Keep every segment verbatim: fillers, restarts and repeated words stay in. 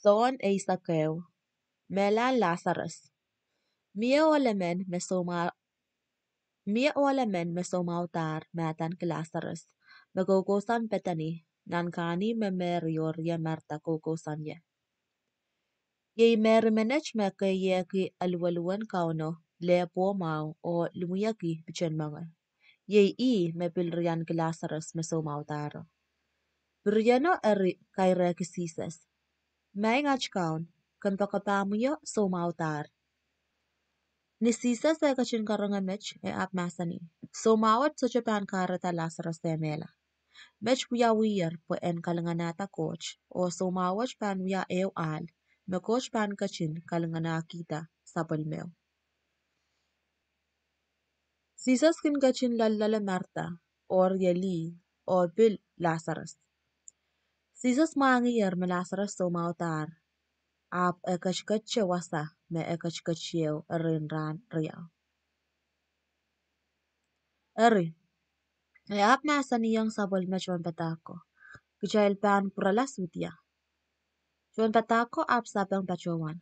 Sohn eisek ehu. Mehlahn Lasarus. Mie ohl emen me soumwa-, mie ohl emen me soumwahudahr me adaneki Lasarus, me koukousoan Pedani, nan kahnimw me Mery oh rie Martha koukousoan ie. Iei Mery menet me keiehki aluweluwen Kauno lehpw oh mwahu oh limwieki piten moange. Iei ih me pil rianki Lasarus me soumwahudahro. Pirieno eri kairehki Sises, "Maing at Kaun, kompoakepahmwio soumwahudahr." Ni Sises eh ketin karonge met, e ahpw mahsanih, "Soumwahu wet sohte pahn kahrehda Lasarus eh mehla. Met wiawiher pwe en kalinganahda Koht, oh soumwahu wet pahn wia ehu ahl, me Koht pahn ketin kalinganahkihda sapwellimehu." Sises kin ketin loalloale Martha, oh rie lih, oh pil Lasarus. Sises mwahngiher me Lasarus soumwahudahr, ahpw e ketiketete wasa me e ketiketieu erein rahn riau. Eri, e ahpw mahsanihong sapwellime tohnpadahk ko, "Kitail pahn pwurala sudia." Tohnpadahk ko ahpw sapeng patohwan,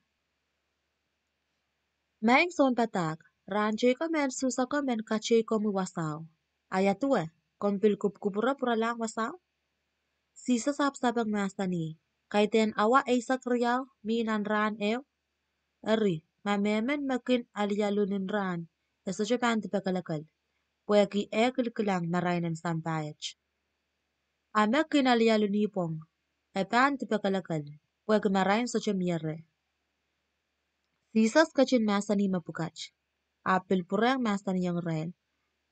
"Maing sounpadahk, rahn teiko mehn Suhs ako men katei komwi wasao. A ia duwe, komw pil kupwukupwure pwuralahng wasao?" Sises ahpw sapeng mahsanih, "Kaidehn awa eisek riau mi nan rahn ehu? Eri, ma mehmen me kin alialu nin rahn, e sohte pahn dipekelekel, pwehki e kilkilang marain en sampah et. A me kin alialu nipwong, e pahn dipekelekel, pwehki marain sohte mie reh." Sises ketin mahsanih mepwukat, ahpw pil pwurehng mahsanihong irail,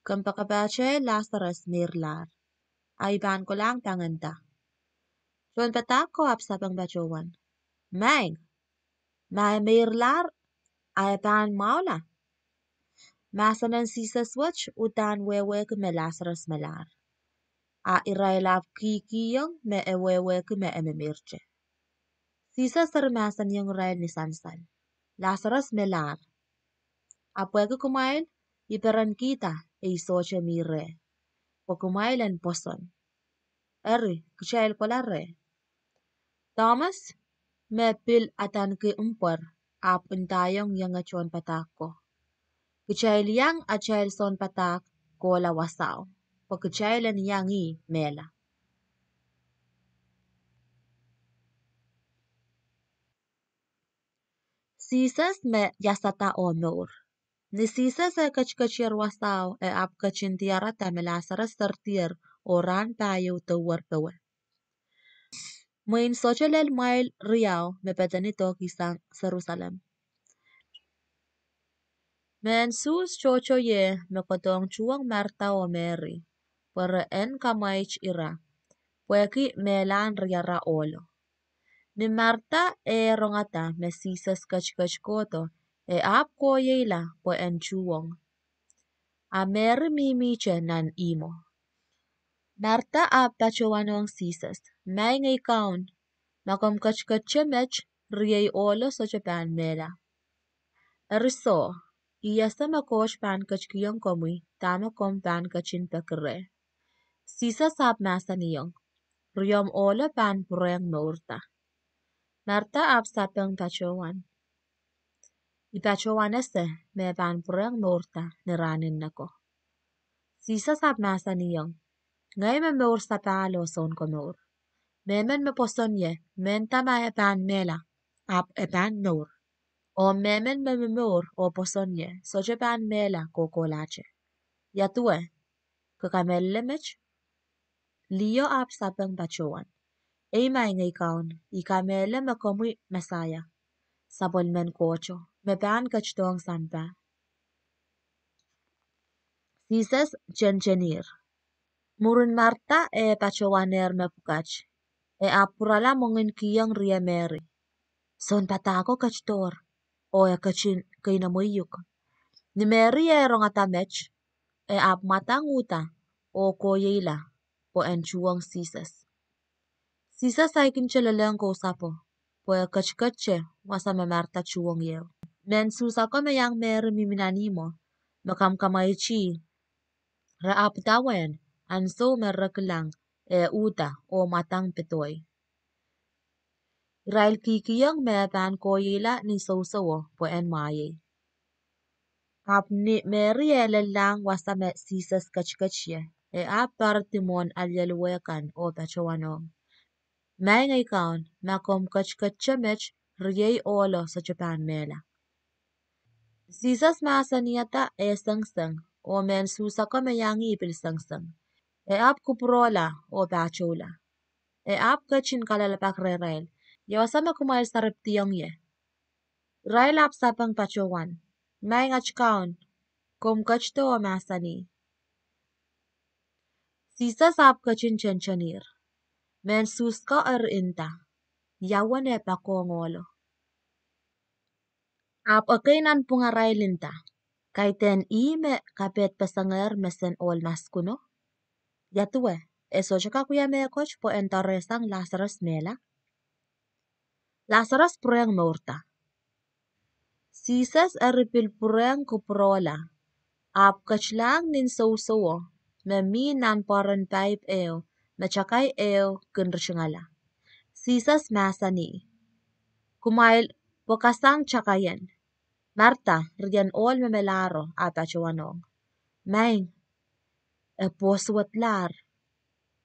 "Kompoakepahte Lasarus meirlahr, a I pahn kolahng pangenda." Tohnpadahk ko ahpw sapeng patohwan, "Maing, ma e meirlahr, a e pahn mwahula?" Mahsen en Sises wet uhdahn wehwehki me Lasarus melahr. A irail ahpw kihkihong me e wehwehki me e memeirte. Sises eri mahsanihong irail ni sansal, "Lasarus melahr. A pwehki kumwail, I perenkihda ei sohte mi reh, pwe kumwail en pwoson. Eri, kitail kohla reh." Thomas, me pil adaneki Mpwer, ahpw ndaiong ienge tohnpadahk ko, "Kitail iang atail sounpadahk kohla wasao, pwe kitail en iang ih mehla." Sises me iasada oh mour. Ni Sises e ketiketier wasao, e ahpw ketin diarada me Lasarus serdier oh rahn pahieu dower powe. Mwein sohte lel mwail riau me Pedani dohkihsang Serusalem. Mehn Suhs tohto ie me kohdohng tuhwong Martha oh Mery, pwe re en kamwait ira, pwehki mehlahn riara ohlo. Ni Martha e rongada me Sises ketiket kohdo, e ahpw kohiehla pwe en tuhwong. A Mery mihmihte nan ihmwo. Martha ahpw patohwanohng Sises, "Maing ei Kaun, ma komw ketiketete met, riei ohlo sohte pahn mehla. Eri soh, I ese me Koht pahn ketikihong komwi dahme komw pahn ketin peki reh." Sises ahpw mahsanihong, "Riomw ohlo pahn pwurehng mourda." Martha ahpw sapeng patohwan, "I patohwan ese me e pahn pwurehng mourda ni rahn en neko." Sises ahpw mahsanihong, "Ngehi me mour sapahl oh Sounkomour. Mehmen me pwoson ie, mehnda ma e pahn mehla, ahpw e pahn mour. Oh mehmen me momour oh pwoson ie, sohte pahn mehla kohkohlahte. Ia duwe, ke kamehlele met?" Lih ahpw sapeng patohwan, "Ei Maing ei Kaun, I kamehlele me komwi Mesaia, sapwellimen Kohto, me pahn ketidohng sampah." Sises tentenir. Mwurin Martha e patohwanehr mepwukat, e ahpw pwurala mwengin kihong rie Mery, "Sounpadahko ketidohr, oh e ketin keinemwehiuk." Ni Mery e rongada met, e ahpw mwadang uhda oh kohiehla pwe en tuhwong Sises. Sises saikinte lelehng kousapo, pwe e ketiketete wasa me Martha tuhwong ie. Mehn Suhs ako me iang Mery mihmi nan ihmwo, me kamwkamwaitii, re ahpw idawehn ansou me re kilang e uhda oh mwadang pedoi. Irail kihkihong me e pahn kohiehla ni sousouo pwe en mwaiei. Ahpw ni Mery ehlellahng wasa me Sises ketiket ie, e ahpw poaridi mwohn alialuwe kan oh patohwanohng, Maing ei Kaun, ma komw ketiketete met, riei ohlo sohte pahn mehla. Sises mahsanihada e sengiseng, oh mehn Suhs ako me iang ih pil sengiseng. E ahpw kupwurohla oh patohla. E ahpw ketin kalelapak rehrail, Ia wasa me kumwail sarepdiong ie? Irail ahpw sapeng patohwan, Maing at Kaun, komw ketdo oh mahsanih. Sises ahpw ketin tentenir, Mehn Suhs ko eri nda, Ia uwen eh poakohng ohlo? Ahpw ekei nanpwungarail nda, Kaidehn ih me kapehdpesengehr mesen ohl maskuno? Ia duwe, e sohte kak wia mehkot pwe en doarehsang Lasarus mehla? Lasarus pwurehng mourda. Sises eri pil pwurehng kupwurohla, ahpw ketilahng nin sousouo me mi nan pwoaren paip ehu me takai ehu kin ritingala. Sises mahsanih, Kumwail pwekasang takaien. Marda, rien ohl me melahro, ahpw patohwanohng, Maing, e pwosuwedlahr,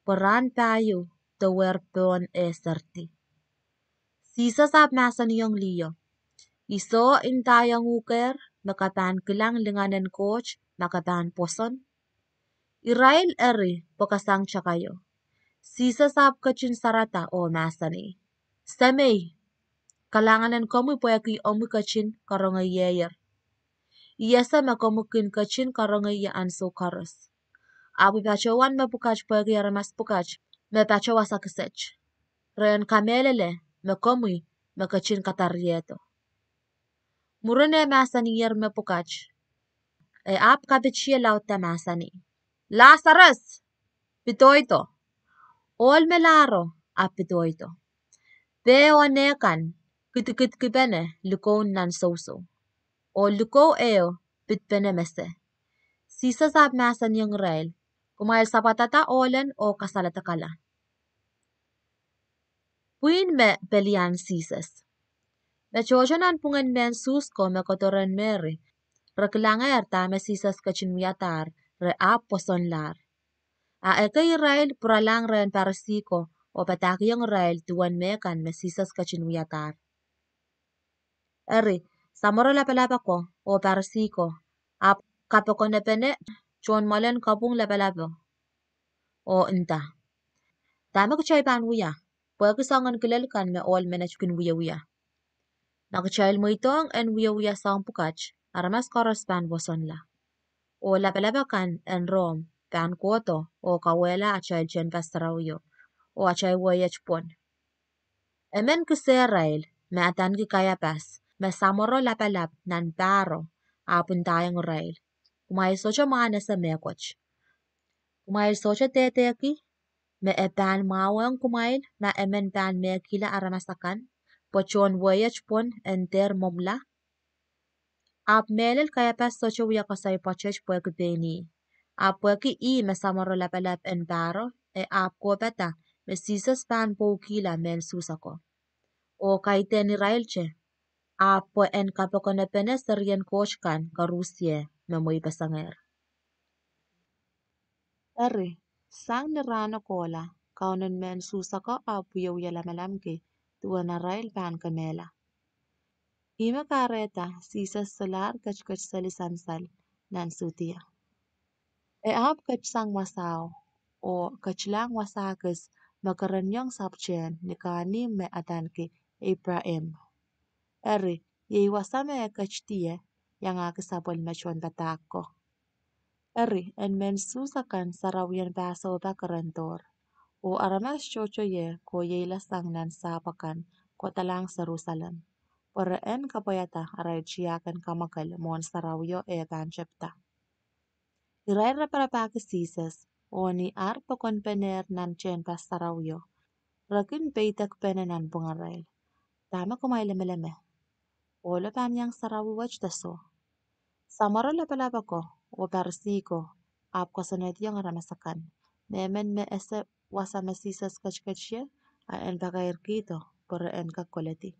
pwe rahn pahieu dowehr pohn eh seridi. Sises ahpw mahsanihong liho, I soh ndaiong uhkehr me ke pahn kilang lingan en Koht ma ke pahn pwoson? Irail eri pwekasang takaio. Sises ahpw ketin sarada oh mahsanih, Semei, kalahngan en komwi pwehki omwi ketin karongehier. I ese me komwi kin ketin karongehie ansou koaros. Ahpw I patohwan mepwukat pwehki aramas pwukat me patohwasa kiset, re en kamehlele me komwi me ketin kadariehdo. Mwurin eh mahsaniher mepwukat, e ahpw kapitie laudida mahsanih, Lasarus, pidoido! Ohl melahro ahpw pidoido. Peh oh neh kan kidikidkipene likoun nan sousou, oh likou ehu pidpene mese. Sises ahpw mahsanihong irail, Kumwail sapwadada ohlen oh kasaledekala. Pwihn me Pelian Sises. Me tohto nanpwungen mehn Suhs ko me kohdo rehn Mery, re kilangehr dahme Sises ketin wiadahr, re ahpw pwosonlahr. A ekei irail pwuralahng rehn Parisi ko oh padahkihong irail duwen mehkan me Sises ketin wiadahr. Eri, samworo lapalap ako oh Parisi ko ahpw kapokonepene tohn mwoalen kopwung lapalapo oh nda, Dahme kitail pahn wia, pwehki soangen kilel kan me ohl menet kin wiewia? Ma kitail mweidohng en wiewia soahng pwukat, aramas koaros pahn pwosonla, oh lapalap akan en Rom pahn kohdo oh kauwehla atail tehnpas sarawio oh atail wehiet pwon. Emen kisehrail me adaneki Kaiapas, me samworo lapalap nan pahro, ahpw ndaiong irail, Kumwail sohte mwahn ese mehkot. Kumwail sohte dehdehki me e pahn mwahuwehng kumwail ma emen pahn mehkihla aramas akan, pwe tohn wehiet pwon en dehr mwomwla? Ahpw mehlel Kaiapas sohte wia koasoi pwoatet pwehki pein ih, ahpw pwehki ih me samworo lapalap en pahro, e ahpw kohpada me Sises pahn pwoukihla mehn Suhs ako, oh kaidehn irailte, ahpw pwe en kapokonepene serien Koht kan koaros me mweipeseng. Eri, sang ni rahno kohla, kaunen mehn Suhs ako ahpw wiewia lamalamki duwen arail pahn kemehla. Ihme kahrehda Sises solahr ketiket seli sansal nan Sudia. E ahpw ketsang wasao, oh ketilahng wasa kis me kereniong sapwtehn ni kahnimw me adaneki Epraim. Eri, iei wasa me e ketidi ie, iangahki sapwellime tohnpadahk ko. Eri, en mehn Suhs akan sarawien Pahsohpa kerendohr, oh aramas tohto ie kohiehla sang nan sahpw akan kodalahng Serusalem, pwe re en kapwaiada arail tiahk en kamwakel mwohn sarawio eh pahn tepda. Irail raparapahki Sises, oh ni ar pokonpenehr nan tehnpas sarawio, re kin peidekpene nanpwungarail, Dahme kumwail lemeleme? Ohlo pahn iang sarawi wet de soh? Samworo lapalap ako oh Parisi ko ahpw koasoanehdiong aramas akan, Mehmen me ese wasa me Sises ketiket ie, a en pakairkihdo pwere en kak koledi.